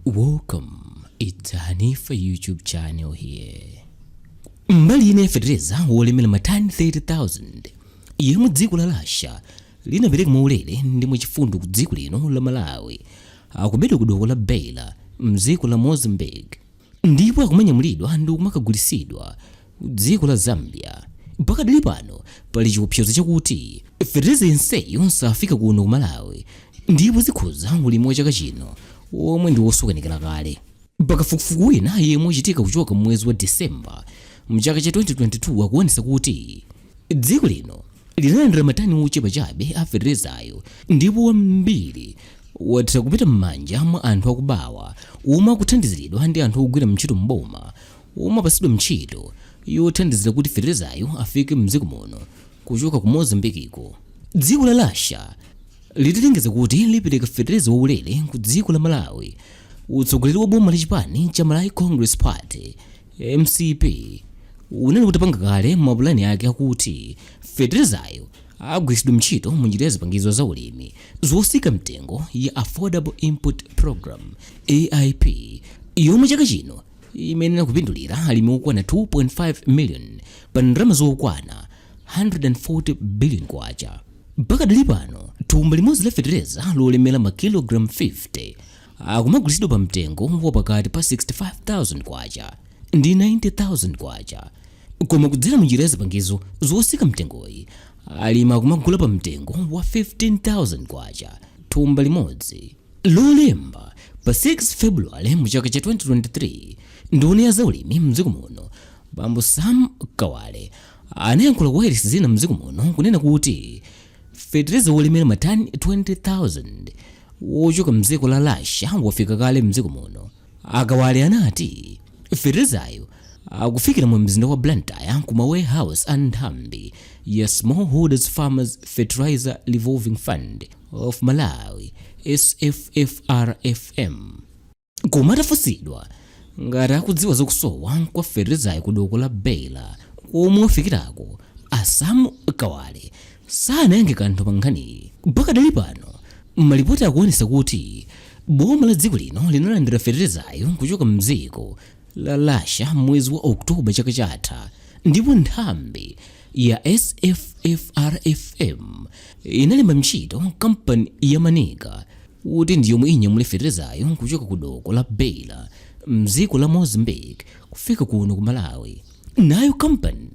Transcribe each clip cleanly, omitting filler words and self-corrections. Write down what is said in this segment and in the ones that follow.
Welcome, it's Hanifa YouTube channel here. Mbali ina ya fetereza wolemera matani 30,000 yemwe dziko la Russia linapereka mwaulere ndi mwachifundo ku dziko lino la Malawi akubedwa ku doko la Beira mdziko la Mozambique ndipo akumanyamulidwa ndi kumakagulitsidwa ku dziko la Zambia. Pakadali pano pali chiopsezo chakuti fetereza yenseyo safika kuno ku Malawi ndipo zikhuza ulimi wa chaka chino womwe ndi wosokonekera kale. Pakafukufuku wina yemwe wachitika kuchoka mwezi wa December mchaka cha 2022 akuonetsa kuti dziko lino linalandira matani ochepa chabe a feterezayo ndipo wambiri watha kupita m'manja mwa anthu akubawa omwe akuthandiziridwa ndi anthu ogwira ntchito m'boma omwe apatsidwa ntchito yothandizira kuti feterezayo afike mdziko muno kuchoka ku Mozambikiko. Dziko la Russia litalengeza kuti lipereka fetereza waulere ku dziko la Malawi, utsogoleri wa boma la chipani cha Malawi Congress Party, MCP, unali utapanga kale mapulani ake akuti feterezayo agwiritsidwe ntchito mu njira ya zipangizo za ulimi zotsika mtengo ya Affordable Input Program, AIP, yomwe chaka chino imayenera kupindulira alimi okwana 2.5 million pa ndalama zokwana 140 billion kwacha. Pakadali pano thumba limodzi la fetereza lolemera makilogramu 50 akumagulitsidwa pa mtengo wa pakati pa 65,000 kwacha ndi 90,000 kwacha, koma kudzera munjira ya zipangizo zotsika mtengoyi alimi akumagula pa mtengo wa 15,000 kwacha thumba limodzi. Lolemba pa 6 February mu chaka cha 2023, nduna ya zaulimi mdziko muno bambo Sam Kawale anayankhula kwa wailesi zina mdziko muno kunena kuti fetereza wolemera matani 20,000 wochoka mdziko la Russia wafika kale mdziko muno. Akawale anati feterezayo akufikira mu mzinda wa Blantyre kuma warehouse a nthambi ya Smallholders Farmers Fertilizer Revolving Fund of Malawi, SFFRFM. Koma atafunsidwa ngati akudziwa zakusowa kwa feterezayo ku doko la Beira komwe wafikirako, a Sam Kawale sanayankhe kanthu pa nkhaniyi. Pakadali pano malipoti akuonetsa kuti boma la dziko lino linalandira feterezayo kuchoka mdziko la Russia mwezi wa Oktoba chaka chatha ndipo nthambi ya SFFRFM inalemba ntchito kampani ya Manica kuti ndi yomwe inyamule feterezayo kuchoka ku doko la Beira mdziko la Mozambique kufika kuno ku Malawi. Nayo kampani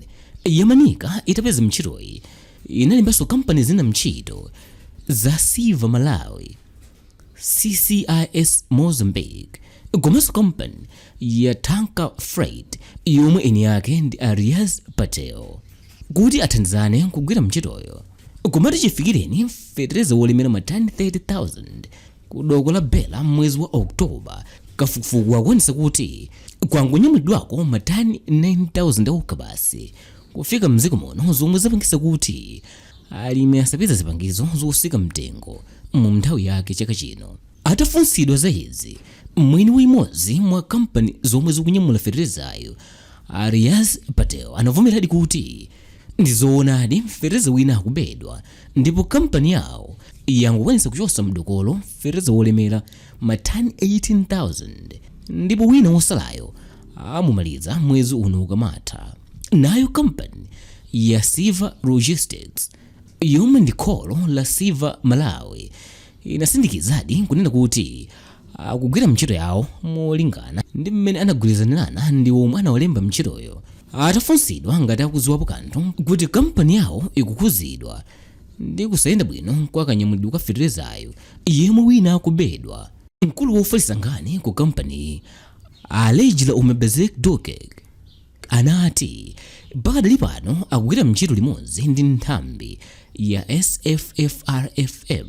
ya Manica itapeza ntchitoyi inalembanso kampani zina ntchito za Siva Malawi, CCIS Mozambique komanso kampani ya Tanker Freight yomwe eni yake ndi a Riaz Patel kuti athandizane kugwira ntchitoyo. Komatu chifikireni fetereza wolemera matani 30,000 ku doko la Beira mwezi wa Oktoba, kafukufuku akuonetsa kuti kwangonyamulidwako matani 9,000 okha basi kufika mdziko muno, zomwe zapangitsa kuti alimi asapeza zipangizo zotsika mtengo mu nthawi yake chaka chino. Atafunsidwa za izi, mwini wa imodzi mwa kampani zomwe zikunyamula feterezayo a Riaz Patel anavomeradi kuti ndi zoonadi fetereza wina akubedwa ndipo kampani yawo yangokwanitsa kuchotsa mdokolo fetereza wolemera matani 18,000 ndipo wina wosalayo amumaliza mwezi uno ukamatha. Nayo kampani ya Siva Logistics yomwe ndi kholo la Siva Malawi inasindikizadi kunena kuti akugwira ntchito yawo molingana ndi mmene anagwirizanirana ndi omwe anawalemba ntchitoyo. Atafunsidwa ngati akudziwapo kanthu kuti kampani yawo ikukhuzidwa ndi kusayenda bwino kwa kanyamulidwe ka feterezayo yemwe wina akubedwa, mkulu wofalitsa nkhani ku kampaniyi Alejla Umebezek Dokek anati pakadali pano akugwira ntchito limodzi ndi nthambi ya SFFRFM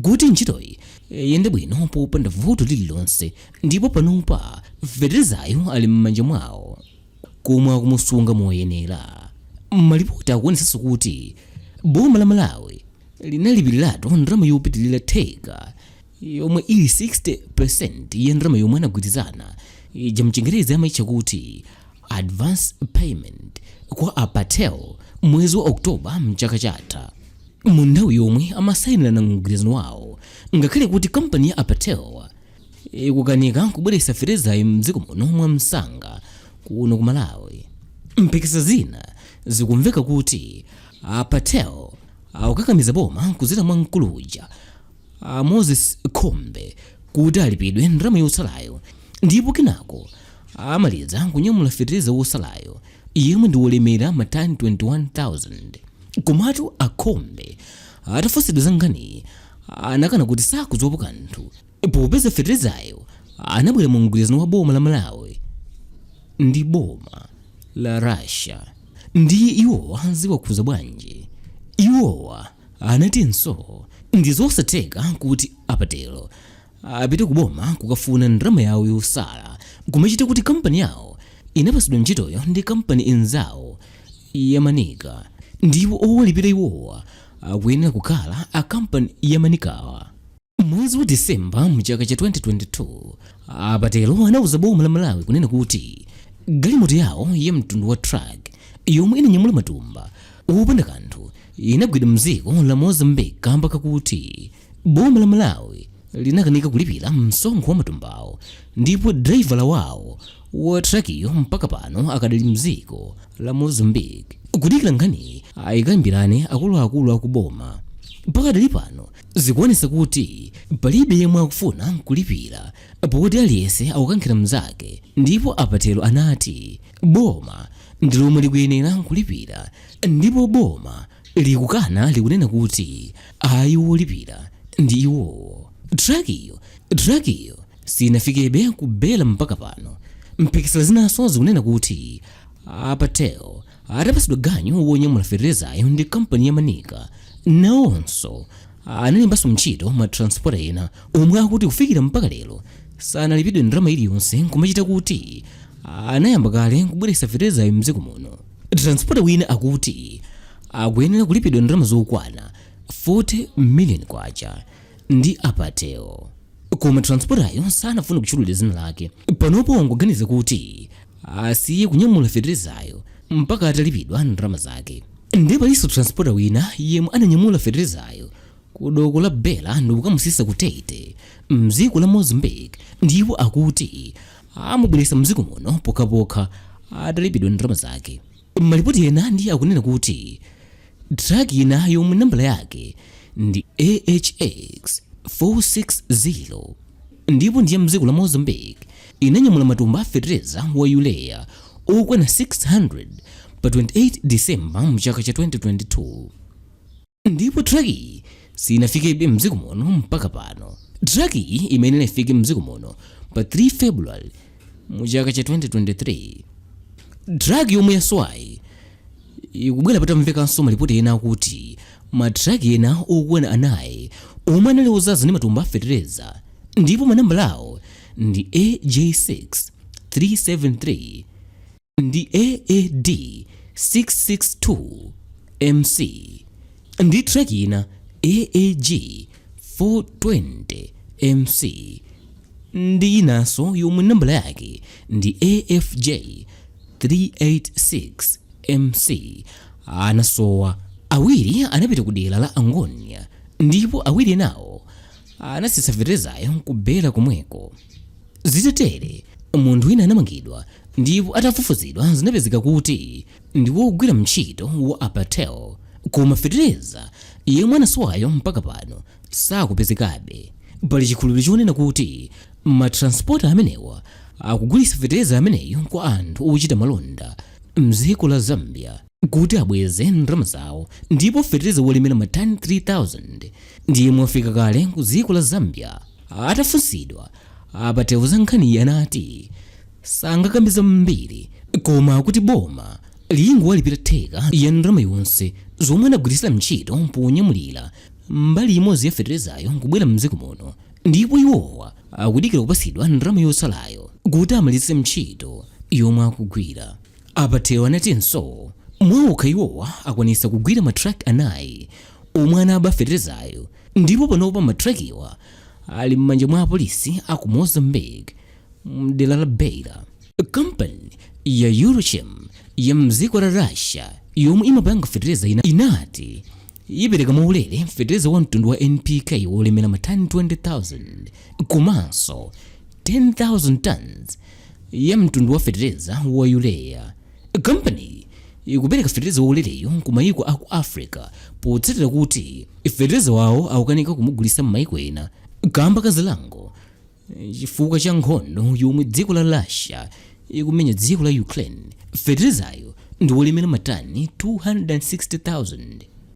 kuti ntchitoyi iyende bwino popanda vuto lililonse ndipo panopa feterezayo ali m'manja mwawo komwe akumusunga moyenera. Malipoti akuonetsanso kuti boma la Malawi linalipiriratu ndalama yopitilira theka yomwe ili 60% ya ndalama yomwe anagwirizana ija mchingerezi amayitcha kuti advance payment kwa a Patel mwezi wa Oktoba mchaka chatha mu nthawi yomwe amasayinirana mgwirizano wawo, ngakhale kuti kampani ya a Patel Ikukanika kubweretsa feterezayo mdziko muno mwamsanga kuno ku Malawi. Mphekesera zina zikumveka kuti a Patel akukakamiza boma kudzera mwa mkulu uja a Moses Khombe kuti alipidwe ndalama yotsalayo ndipo kenako amaliza kunyamula fetereza wotsalayo yemwe ndi wolemera matani 21,000. Komatu a Khombe atafunsidwa za nkhaniyi anakana kuti sakudziwapo kanthu popeza feterezayo anabwera mu mgwirizano wa boma la Malawi ndi boma la Russia, ndiye iwowa ziwakhuza bwanji? Iwowa anatinso ndi zosatheka kuti a Patel apite ku boma kukafuna ndalama yawo yosala kumachita kuti kampani yawo inapatsidwa ntchitoyo ndi kampani inzawo ya Manica ndipo owalipira iwowa akuyenera kukhala a kampani ya Manicawa. Mwezi wa December mchaka cha 2022, a Patel anauza boma la Malawi kunena kuti galimoto yawo ya mtundu wa truck yomwe inanyamula matumba opanda kanthu inagwidwa mdziko la Mozambique kamba kakuti boma la Malawi linakanika kulipira msonkho wa matumbawo ndipo driver wawo wa truckiyo mpaka pano akadali mdziko la Mozambique kudikira nkhani ayikambirane akuluakulu akuboma. Pakadali pano zikuonetsa kuti palibe yemwe akufuna kulipira poti aliyense akukankhira mnzake, ndipo a Patel anati boma ndi lomwe likuyenera kulipira ndipo boma likukana, likunena kuti ayi, wolipira ndi iwowo. Truckiyo sinafikebe ku Beira mpaka pano. Mphekesera zinaso zikunena kuti a Patel atapatsidwa ganyu wonyamula feterezayo ndi kampani ya Manica, nawonso analembanso ntchito ma transporter ena omwe akuti kufikira mpaka lero sanalipidwe ndalama iliyonse kumachita kuti anayamba kale kubweretsa feterezayo mdziko muno. Transporter wina akuti akuyenera kulipidwa ndalama zokwana 40 million kwacha ndi a Patel, koma transportayo sanafune kutchulira dzina lake. Panopo wangoganiza kuti asiye kunyamula feterezayo mpaka atalipidwa ndalama zake. Ndipo palinso transporter wina yemwe ananyamula feterezayo ku doko la Beira ndikukamusisa ku Tete mdziko la Mozambique, ndipo akuti amubweretsa mdziko muno pokhapokha atalipidwa ndalama zake. Malipoti ena ndiye akunena kuti truck ina yomwe nambala yake ndi AHX 460 ndipo ndiye mdziko la Mozambique inanyamula matumba a fetereza wa urea okwana 600 pa 28 December mchaka cha 2022, ndipo truckiyi sinafikebe mdziko muno mpaka pano. Truckiyi imayenera ifike mdziko muno pa 3 February mu chaka cha 2023. Truck yomwe yasowayi ikubwera patamvekanso malipoti ena akuti matruck ena okwana anayi omwe anali ozaza ndi matumba a fetereza ndipo manambala awo ndi AJ6 373 ndi AAD 662 MC ndi truck ina AAG 420 MC ndi inanso yomwe nambala yake ndi AFJ 386 MC anasowa. Awiri anapita ku dera la Angonia ndipo awiri enawo anasisa feterezayo ku Beira komweko. Zitatere, munthu wina anamangidwa ndipo atafufuzidwa zinapezeka kuti ndi wogwira ntchito wa a Patel, koma fetereza yemwe anasowayo mpaka pano sakupezekabe. Pali chikhulupiriro chonena kuti matransporter amenewa akugulitsa fetereza ameneyo kwa anthu ochita malonda mdziko la Zambia kuti abweze ndalama zawo, ndipo fetereza wolemera matani 3000 ndiye mwafika kale ku dziko la Zambia. Atafunsidwa a Patel za nkhaniyi, anati sangakambe zambiri koma kuti boma lingowalipira theka ya ndalama yonse zomwe anagwiritsira ntchito ponyamulira mbali imodzi ya feterezayo kubwera mdziko muno, ndipo iwowa akudikira kupatsidwa ndalama yotsalayo kuti amalize ntchito yomwe akugwira. A Patel anatinso mwaokha iwowa akwanitsa kugwira matruck anayi omwe anaba feterezayo, ndipo panopa matruckiwa ali m'manja mwa apolisi aku Mozambique mdera la Beira. Kampani ya Eurochem ya mdziko la Russia yomwe imapanga fetereza inati ipereka mwaulere fetereza wa mtundu wa NPK wolemera matani 20,000 komanso 10,000 tons ya mtundu wa fetereza wa urea. Kampaniyi ikupereka fetereza waulereyo ku mayiko aku Africa potsatira kuti fetereza wawo akukanika kumugulitsa m'mayiko ena kamba ka zilango chifukwa cha nkhondo yomwe dziko la Russia ikumenya dziko la Ukraine. Feterezayo ndi wolemera matani 260,000.